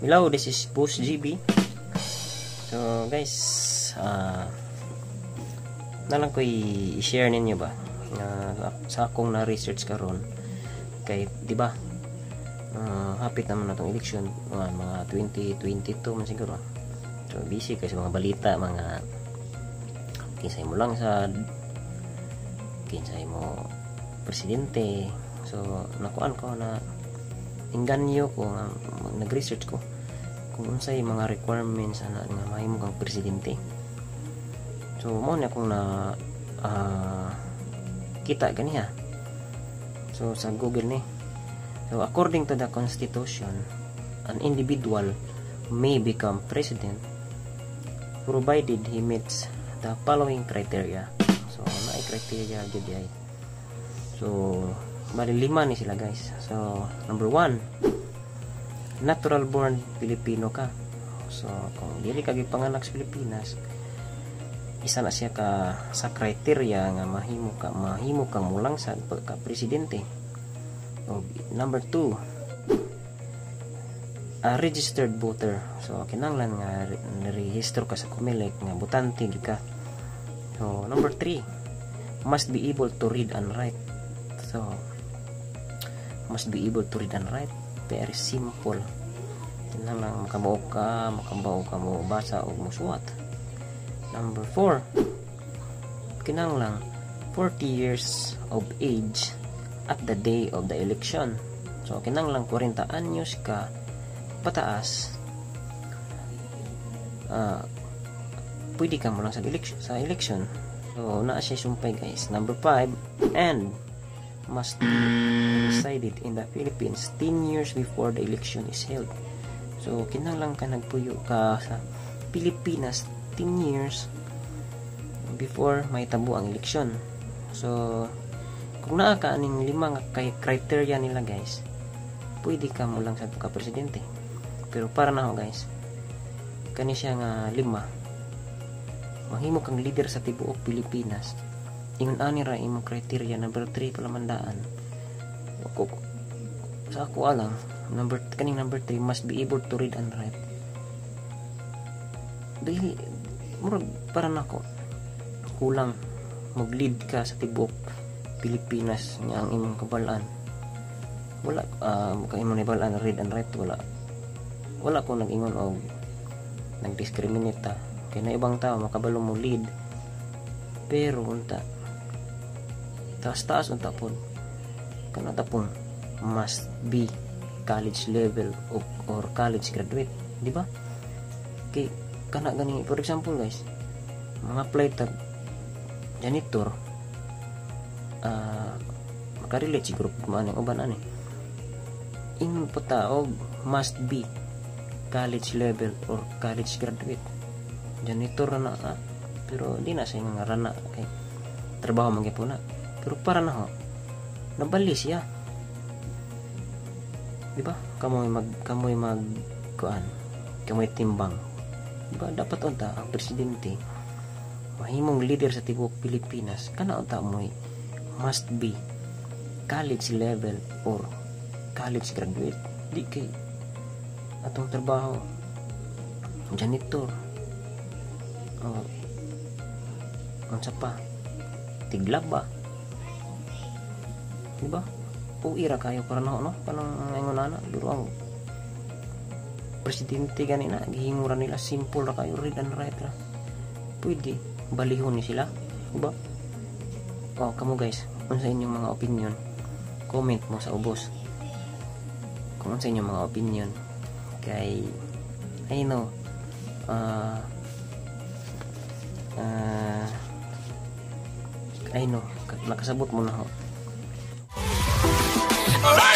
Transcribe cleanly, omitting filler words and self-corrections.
Hello, this is Boss GB. So guys, nalang ko i-share ninyo ba nga sa akong na-research karon kay di ba hapit naman na tong election, mga 2022 man siguro. So busy kay sa mga balita, mga kinsay mo lang sa kinsay mo presidente. So nakuan ko na inganyo ko nga nag-research ko kung unsay mga requirements ana nga mahimo kang presidente. So mo na akong na kita ganiha. So sa Google ni. So according to the Constitution, an individual may become president provided he meets the following criteria. So naay criteria gyud ay. So bali lima ni sila, guys. So number 1, natural born Filipino ka. So kung dili ka gipanganak sa Pilipinas, isa na siya ka sa criteria nga mahimo kang mulangsad pagka presidente. O, number 2, a registered voter. So kinahanglan nga nirehistro ka sa COMELEC nga botante gyud ka. So number 3, must be able to read and write. So must be able to read and write, very simple. Kinahanglan makabaw ka mo basa o musuwat. Number 4, kinahanglan 40 years of age at the day of the election. So kinahanglan 40 anyos ka pataas, pwede ka mo lang sa election. So naa siya sumpay, guys. Number 5, and must be resided in the Philippines 10 years before the election is held. So, kinahanglan ka nagpuyo ka sa Pilipinas 10 years before mahitabo ang eleksyon. So, kung naa ka aning lima nga kay criteria nila, guys, pwede ka mo lang sa ka presidente. Pero para na ako, guys, kani siya nga lima, mahimo kang leader sa tibuok Pilipinas. Ingon ani ra imong criteria number 3 palamandaan. Ako, sa ako alang, number kaning number 3, must be able to read and write. Dili murag para nako kulang mag-lead ka sa tibuok Pilipinas nga ang imong kabalaan wala ka imong nibal-an read and write. Wala ko nag-ingon og nag-discriminate ta kay na ibang tao makabalo mo lead, pero unta taas taas unta pod kana tapong must be college level or college graduate, di ba? Kay kana gani, for example, guys, mga apply tag janitor, makarelate siguro man ang uban ani, ingon po ta og must be college level or college graduate, janitor na na, pero di na sa nga rana kay trabaho man gyud na. Pero para na ho nabali siya, di ba? Kamoy mag kuan, kamoy timbang, di ba? Dapat unta ang presidente mahimong leader sa tibuok Pilipinas, kana unta mo'y must be college level or college graduate. Di kay atong trabaho janitor o unsa pa, tiglaba, di ba? Puira kayo para na, no? Kanang ingon ana. Pero ang presidente gani na gihimo ra nila simple ra kayo, read and write ra. Pwede balihon ni sila, di ba? Oh, kamo guys, unsa inyong mga opinion? Comment mo sa ubos kung unsa inyong mga opinion kay I know, I know nakasabot mo na ho. Alright.